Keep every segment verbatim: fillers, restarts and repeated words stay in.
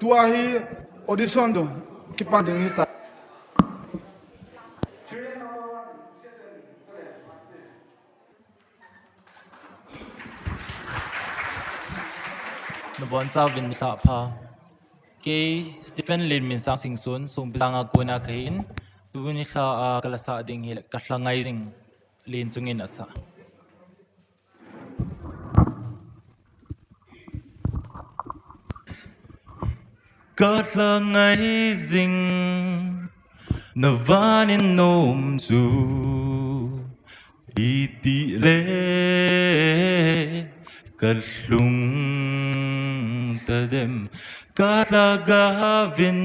Tua hi audition chu kipan ding hita. Nabonchauvin nilhah pha. Kei Stephen Lenminsang Singson, Songpijang a kona kahin, tuni lha a kalasa ding hi Kalhangai Jing, Lenchungin asah. Kalhangai Jing, navanin nom chu itile kalhung tadem, kalhagaovin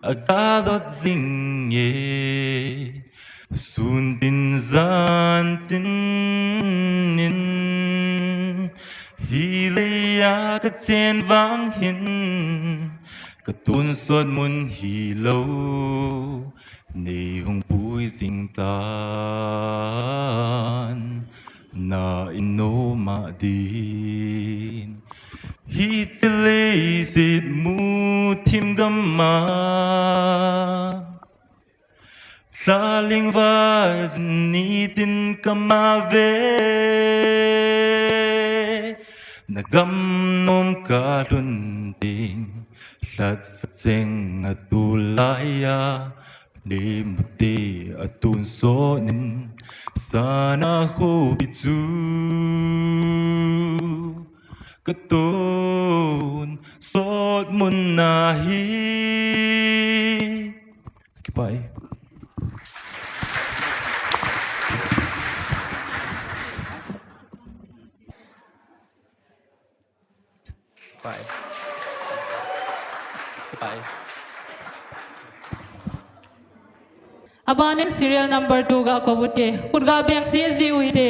agalot jinge. Sun tin jan tin in, hileia kachen vang hin, katonsot mun hilou, neihung pui jing tan, na in nom a din. Hiche leiset muthim gam a lha lingval jin nitin kama ve, nagam nom kalhun ding, lhatsa cheng atulai a, lemute atonsot in, sana khopi chu katonsot mun ahi. Kipah e. Kipah e. Kipah e. Abanin serial number two ga kou ute. Khut ga beng seh jiu hite.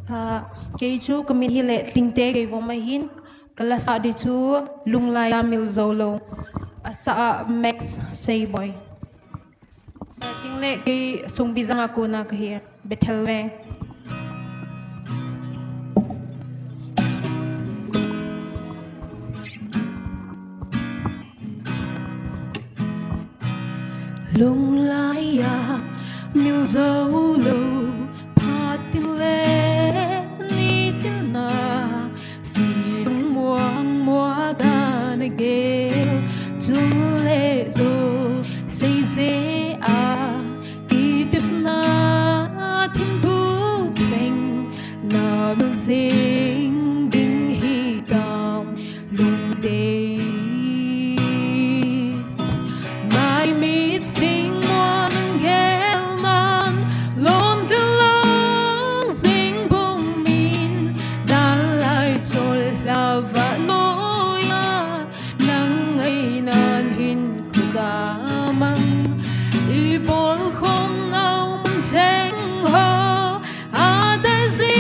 Ah, kei chu kamin hi Lethlingte Keivom ahin, kalasa di chu Lunglai a Mil Jou Lou, asa a Max Seiboi. Bating le kei Songpijang a kona kahi, Bethel veng. Lunglai a Mil Jou Lou, phatin le nitin a, sing muang muang dan a gel, chun le jo sei jeh a, kitepna thim thu seng, na mil jing ding hitam. Lungdei. Mai mit sing muan gel man, lom thilong sing bung min, jan lai chol lava noia, nang ngai nan hin kuka mang, i bol khom nau man seng ho, a ta zi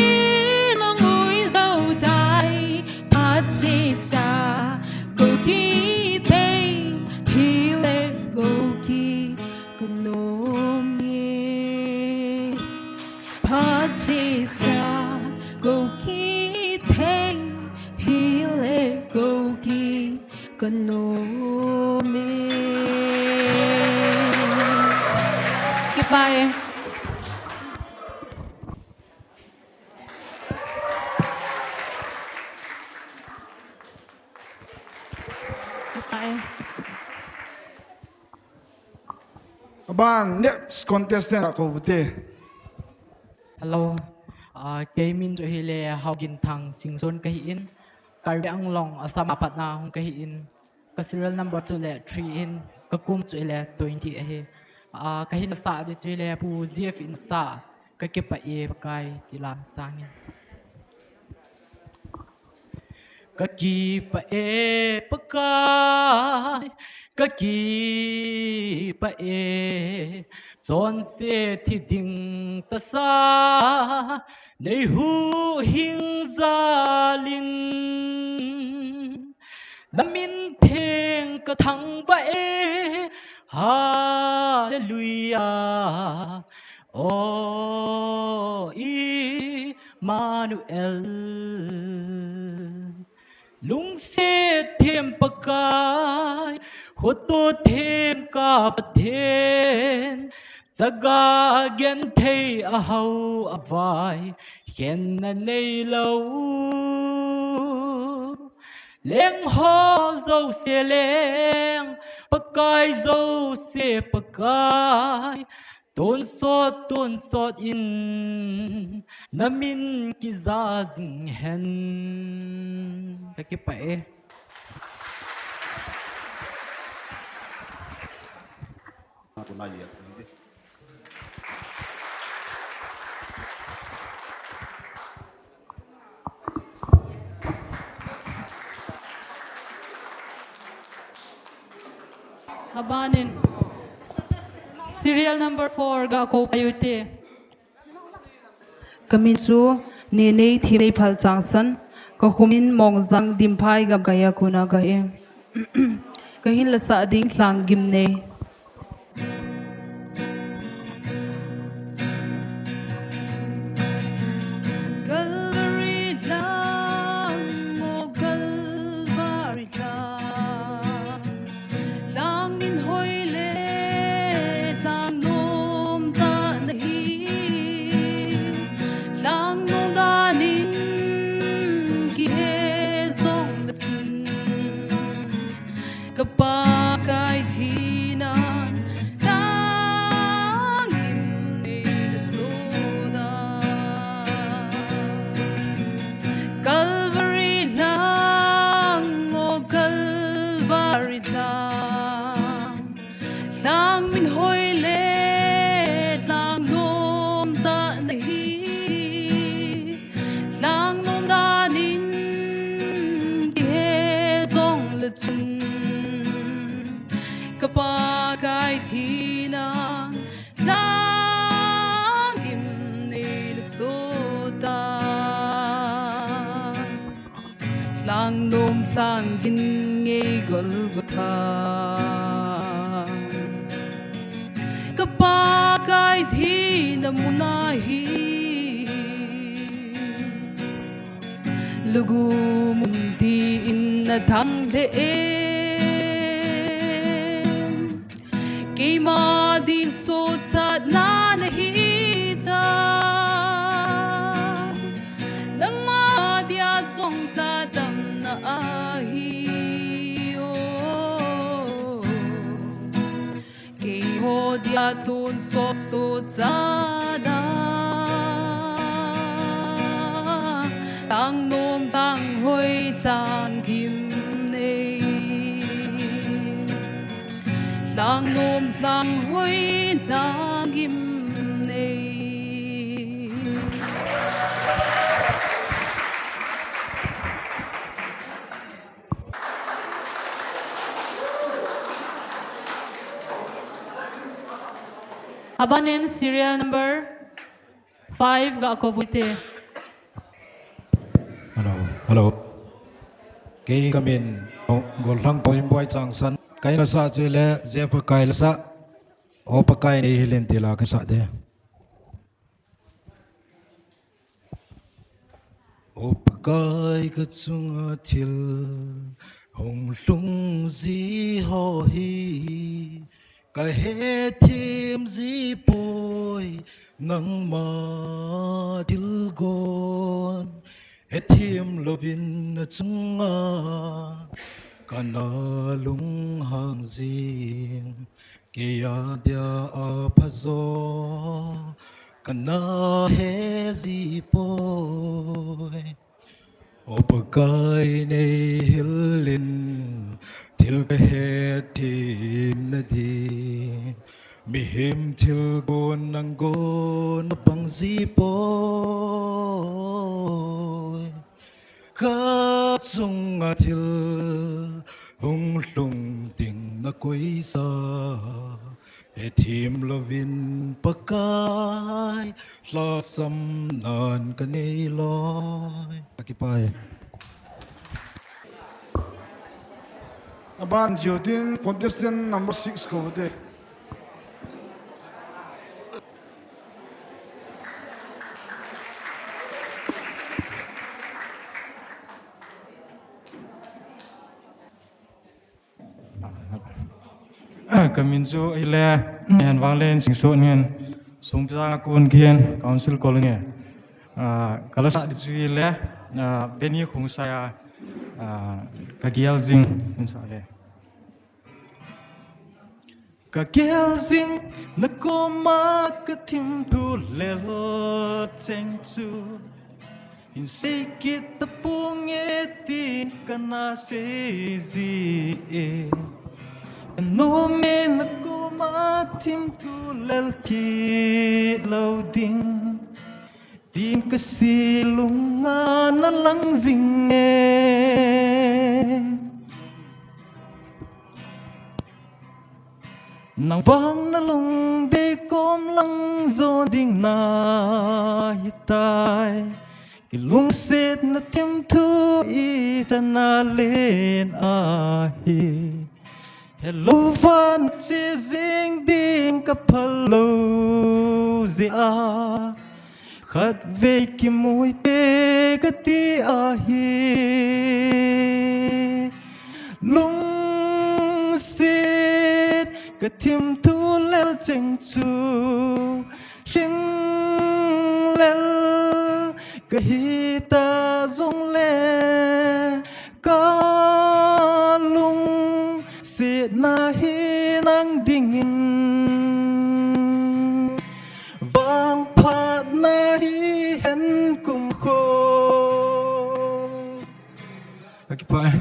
nang ui zau tai. Phat sesa, kou kithei, hile kou ki kanom e. Phat sesa, kou kithei, hile kou ki kanom e. Kipah e. Aban, next contestant a kou ute. Hello. Ah, kei min chu hile Haoginthang Singson kahi in. Karbi Anglong, Assam a patna hung kahi in. Ka serial number chu le three in, ka kum chu le twenty ahi. Ah, ka hin sa di chu le Pu Jeff in sa, ka kipah e Pakai ti lam sangin. Ka kipah e Pakai, ka kipah e, chonse thi ding tasa, nei huhhing jalin. Na min theng ka thangvah e, Hallelujah. O, i Emmanuel. Lungset them Pakai, hoto them ka Pathen, chaga genthei ahao avai, khenna neilou. Lengho jouse leng, Pakai jouse Pakai, tonsot, tonsot in, namin kija jing hen. Kakipah e. Abanin serial number four ga kou pai ute. Kamin chu Nenei Thimnei Phalchangsan, kakhumin Mongjang Dimphai gamkai a kona kahi. Kahin lasah ding Lhanggimnei. Calvary lhang, o Calvary lhang, lhang min hoi le, lhang nom tah nahi, lhang nom danin kihe jongle chun, ka Pakai thina lhang gimnei nasoh a. Calvary lhang, o Calvary lhang, lhang min hoi le, lhang nom tah nahi, lhang nom danin kihe jongle chun, ka Pakai thina lhang gimnei nasoh a. Lhang nom lhang gin ngei Golgotha, ka Pakai thina mun ahi. Lugum um tin na thang lheh em? Keima din sochatna nahi ta, nangma dia jong lha damna ahi o. Keiho dia tonsot sochatna, lhang nom lhang hoi lhang gimnei, lhang nom lhang hoi lhang gimnei. Abanin serial number five ga kou ute. Hello, hello. Kei kamin, o, Gollhang Pawimboi Changsan. Kahin lasah chu le, Jehovah Pakai lasah, O Pakai nei hil in ti la kasah de. O Pakai, ka chunga thil hung lhung ji ho hi ka hethem ji poi, nangma thilgon hethem louvin na chunga kana lunghang jing. Kei a dia aphajo kana he ji poi. O Pakai nei hil in, thil ka hethem na ding. Mihem thilgon nanggon abang ji poi. Ka chunga thil hung lhung ding na koisa, hethem louvin Pakai, lhasam nan ka nei loi. Ka kipah e. Aban jiu tin contestant number six kou ute. Kamin chu ahile, Henvanglen Singson hin, Sungpijang a kon kahin, Council Colony. Ah, kalasa ding chu ahile, ah, Benny Khongsai a, ah, Kagel Jing, hin sa le. Kagel jing, nakoma kathim thu lel cheng chu. Hin sei kit tapong e tin kana sei ji e. Nom e nakoma thim thu lel kit lou ding. Tin kasei lunga nalang jing e. Nang vang nalungdei kom lang jon ding nahitai. Kilungsetna thim thu ichan a len ahi. Helou vang che jing ding kaphal lou jeh a. Khatvei kimu hite kati ahi. Lungset kathim thu lel cheng chu. Hing lel kahi ta jongle. Kalungsetna hi nang dingin. Vangphatna hi hen kumkho. Kakipah e.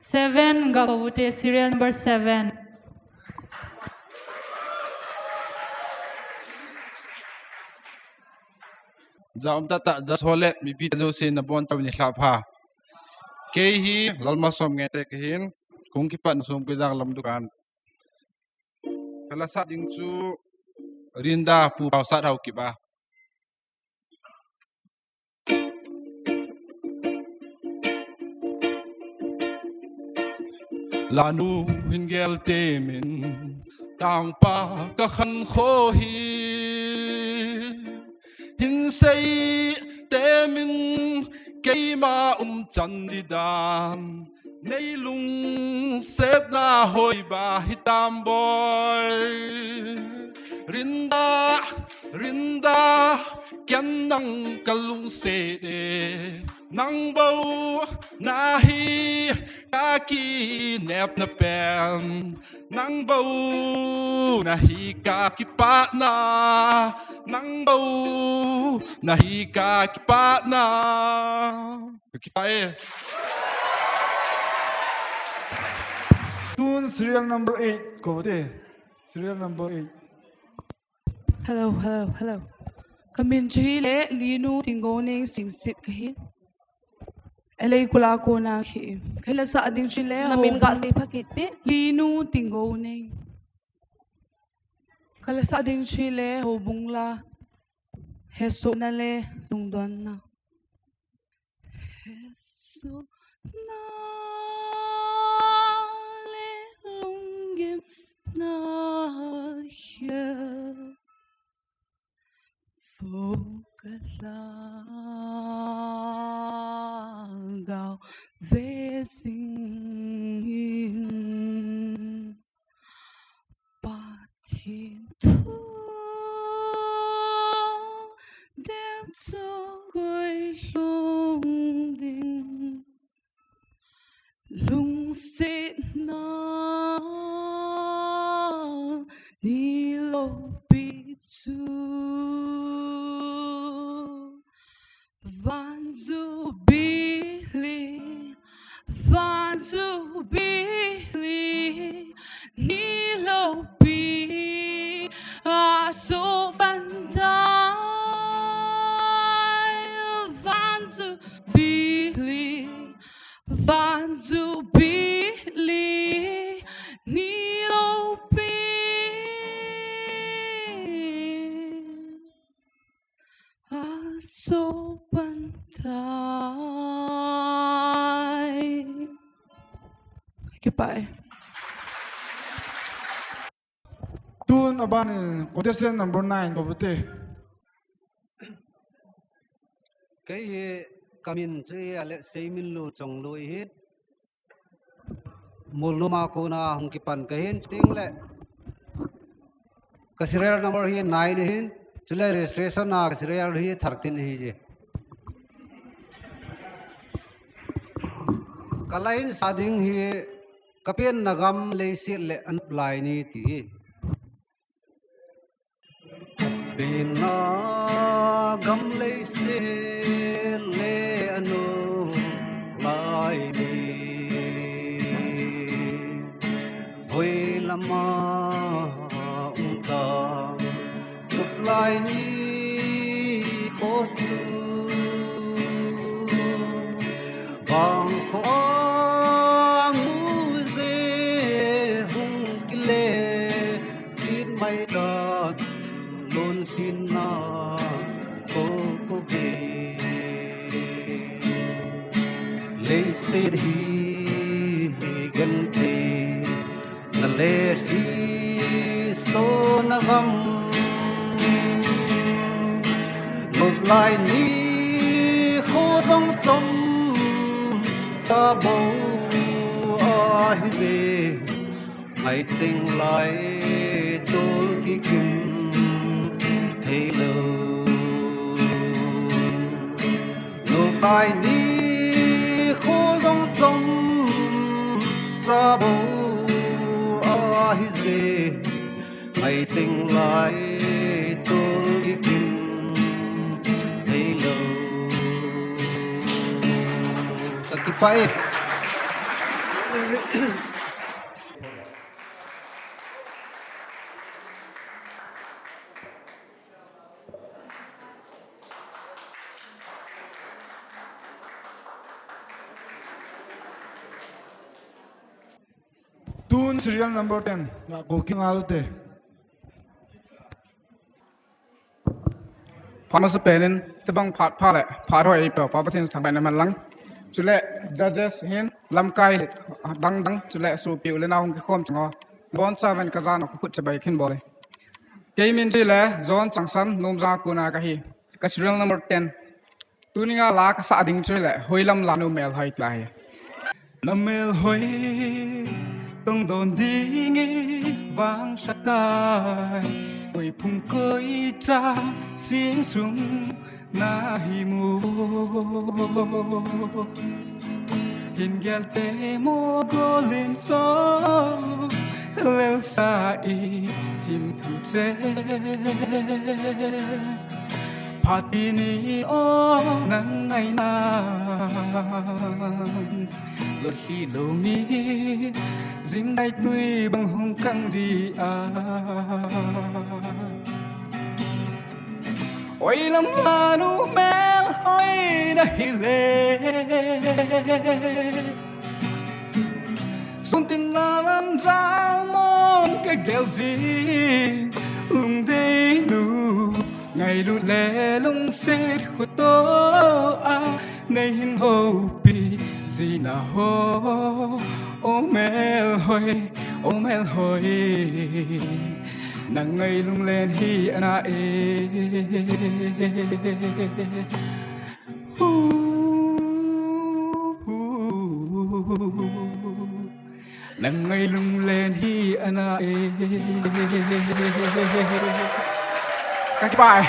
Seven, ga kou ute, serial number seven. Jaum tata, ja sole, mipi ta jouse nabonchauvin nilhah pha. Kei hi Lalmasom Ngeite kahin, kong kipatna Sungpijang lam dukan. Kalasa ding chu Rinda Pu Paosat Haokip a. Lanu hin gel temin, tangpa kakhankho hi. Hin sei temin, keima umchan ding dan. Nei lungsetna hoiba hitam boi. Rinda, Rinda, ken nang kalungset e. Nang bou nahi kakinepna pen. Nang bou nahi kakipahna. Nang bou nahi kakipahna. Kakipah e. Tun serial number eight kou ute. Serial number eight. Hello, hello, hello. Kamin chu ahile Linu Tinggouneng Singsit kahi. L A Kulakona kahi. Kalasa ding chu ahile Namin ga sei pha kit te. Linu Tinggouneng. Kalasa ding chu ahile Houbung la. Hesona le lungdonna. Hesona le lunggimna hia. Vo kalhagao ve jing in. Pathen thu dem chu koi lhung ding. Lungsetna ni loupi chu. Van jubilee, van jubilee, ni loupi, aso van dai, van jubilee, van jubilee, ni loupi. Aso pan tai. Kakipah e. Tun aban in contestant number nine kou ute. Kei hi Kamin chu hi Alex Seiminlun Chongloi ahin. Molnom a kona hung kipan kahin, chutengle ka serial number hi nine ahin, chule registration a ka serial hi thirteen ahije. Ka la insah ding hi Ka penna gam leiset le anop lai ni ti. Ka penna gam leiset le anop lai ni. Hoilama um ta Suplai ni kho chu bang kho a ngu je hung kile kit mai ta lon hin na ko ko ve. Leiset hi gen te Na le hi so na gam. Nop lai ni kho jong chom cha bo ahi ve. Ngai ching lai tu kikim thei lo. Nop lai ni kho jong chom cha bo ahi je. Ngai ching lai tu kikim thei lo. Ka kipah e. Tun serial number ten, Kuki Ngalte. Phat masapen in, tebang phat pha le, phat hoi eipeuva Pathen thangvahna man lang. Chule, judges hin, lamkai dang dang, chule, sopi u le nao hung kikhom chunga. Boncha ven ka jana ka khut chibai khin bol e. Kei min chu le, John Changsan, Nomjang a kona kahi. Ka serial number ten. Tunia la kasah ding chu le, Hoilam la nu melhoi ti la hi. Na melhoi tongdon ding i vangsa tai. Koi phung koi cha sing sung na hi mu. Hin gel te mo golin so lel sa i thim thu che. Phat ni o nang ngai nan. Lo si lo ni jing dai tui bang hung kang ji a. Hoilam la nu melhoi na hi le. Sun tin la lam jao mong ka gel ji. Lungdei nu ngailut le lungset khuto a. Nei hin houpi ji na ho. O melhoi, o melhoi. Na ngailung len hi ana e. Hu, hu, hu. Na ngailung len hi ana e. Ka kipah e.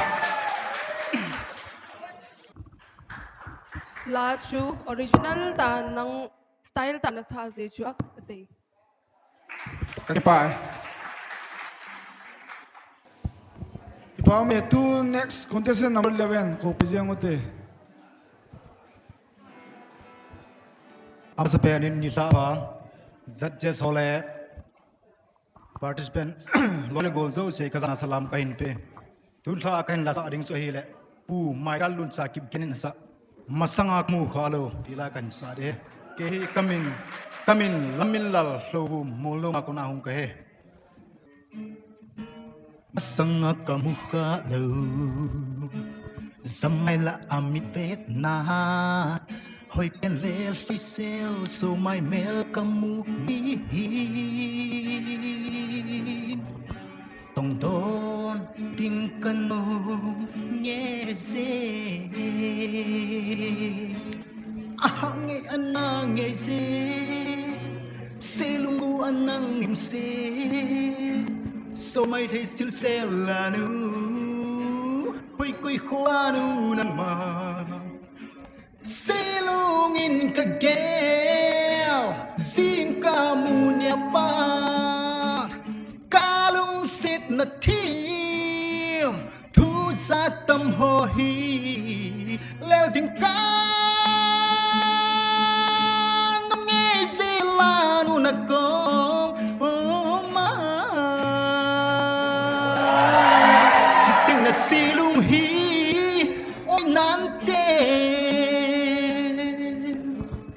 La chu original tah nang style tah na sah je chu a ka tei. Ka kipah e. Kipah me. Tu next contestant number eleven, ko pi jeng u te. Amasapen in nilhah a, judges ho le participant, loi le gol jouse ka jana salam kahin pe. Tun lha kahin lasah ding chu ahile, Pu Michael Luncha Kipgen in asah, Masanga kamu khalou, ti la kahin sah ding. Kei hi kamin, kamin Lamminlal Lhouvum, Molnom a kona hung kahi. Masanga kamu khalou, jamai lah a mitvetna, hoipen le lhisel, somai mel kamu hin. Tongdon ding kanung nge je. nang lim se, so mai thei sil se la nu, hoi koi khoa nu nang ma. Silung in ka gel, jingkah mu nia pa, ka lungset na thim, thu jat tam ho hi, lel ding ka ngam ngei je la nu na kong, oh ma. Chiting na silung hi, oi nante.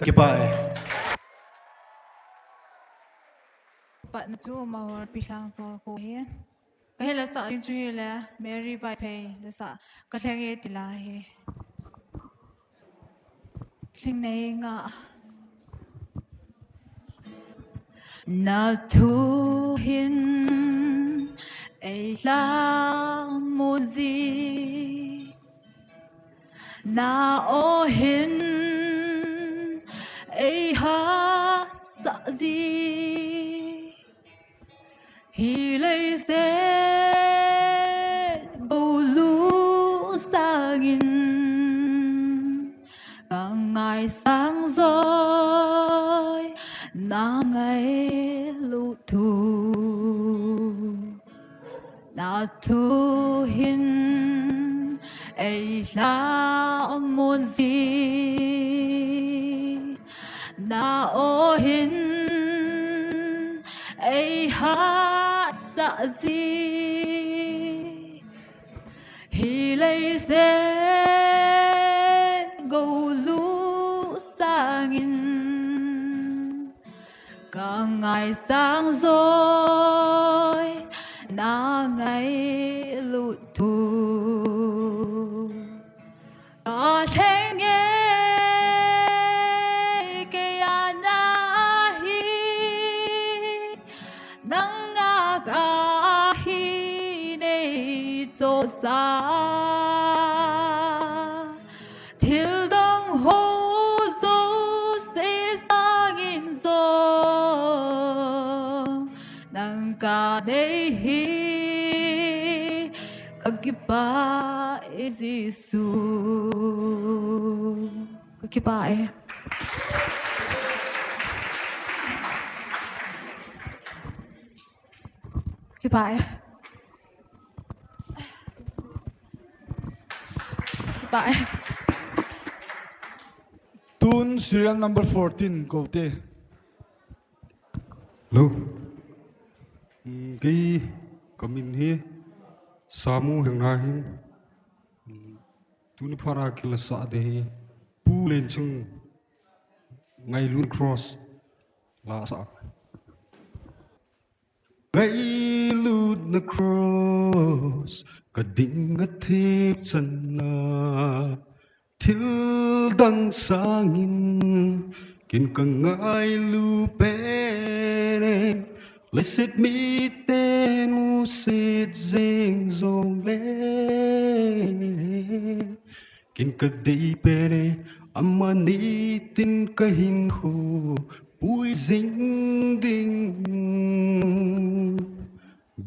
Ka kipah e. Patna chu Mahor Pi Lhangzol kho hi. Ka hi la sa ding chu hi le Mary Vaiphei la sa ka lheng e ti la hi. Lhing nei nga. Na thu hin ei lha mu ji. Na aw hin ei hahsat ji. Hi leiset bou lut sangin ka ngaisang joi na ngailut thu. Na thu hin ei lha mu ji. Na aw hin ei hahsat ji. Hi leiset gou lut sangin ka ngaisang joi na ngailut thu. Ka lheng e kei a na hi, nang a ka hi nei cho sa. Thil dang ho jouse sangin jong nang ka nei hi. Ka kipah e Jesu. Ka kipah e. Ka kipah e. Ka kipah e. Tun serial number fourteen ko te. Hello. Mm, kei ka min hi Samu Hengngai hin. Mm, tuni phat a kei la sa ding hi Pu Lenchung Ngailut Cross la sa. Ngailutna cross ka ding a thip channa, thil dang sangin ken ka ngailu pen e, leiset miten musit jeng jongle. Ken ka dei pen e, ama nitin ka hinkho pui jing ding.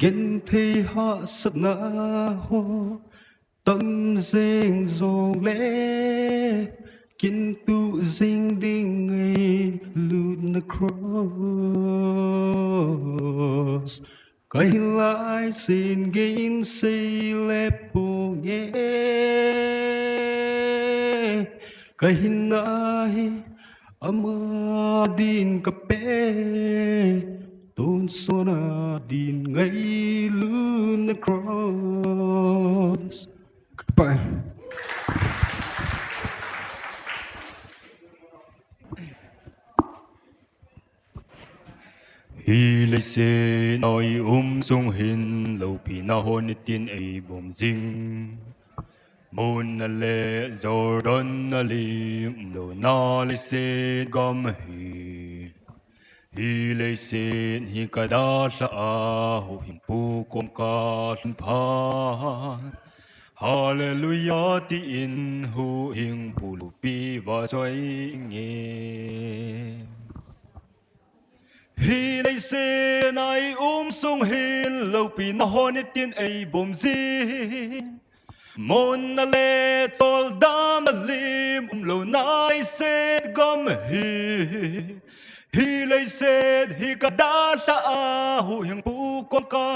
Genthei hahsatna ho tam jeng jongle, ken tuh jing ding ngailutna cross. Ka hin lai sin gei in sei le ponge. Ka hinna hi ama din ka pe, tonsot a din ngailutna cross. Ka kipah e. Hi leiset a i um sung hin loupina ho nitin ei bom jing. Monna le Jordan a lim louna leiset gam hi. Hi leiset hi ka dalha a, huhhingpu kom ka lhun phat. Hallelujah tin huhhingpu loupi va choi inge. Hi leiset a i um sung hin loupina hon nitin ei bom jin. Mun na le chol dam na lim um lou na leiset gam hi. Hi leiset hi ka dalha a huhhingpu kong ka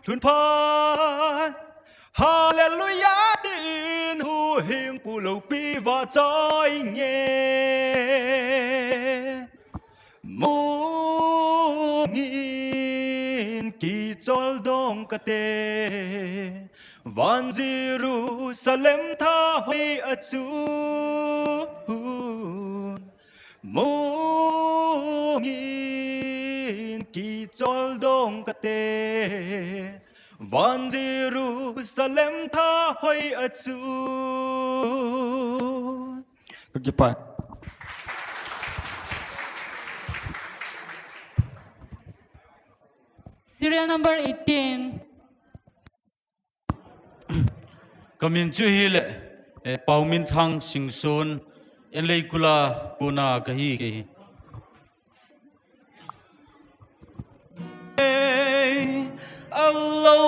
lhun phat. Hallelujah tin huhhingpu loupi vahchoi nge. Mungin kichol dong kate, van Jerusalem thahoi a chun. Mungin kichol dong kate, van Jerusalem thahoi a chun. Ka kipa. Serial number eighteen. Ka min chu hi le, eh, Pauminthang Singson, Enleikula kona ka hi kei hi. Ei, Allah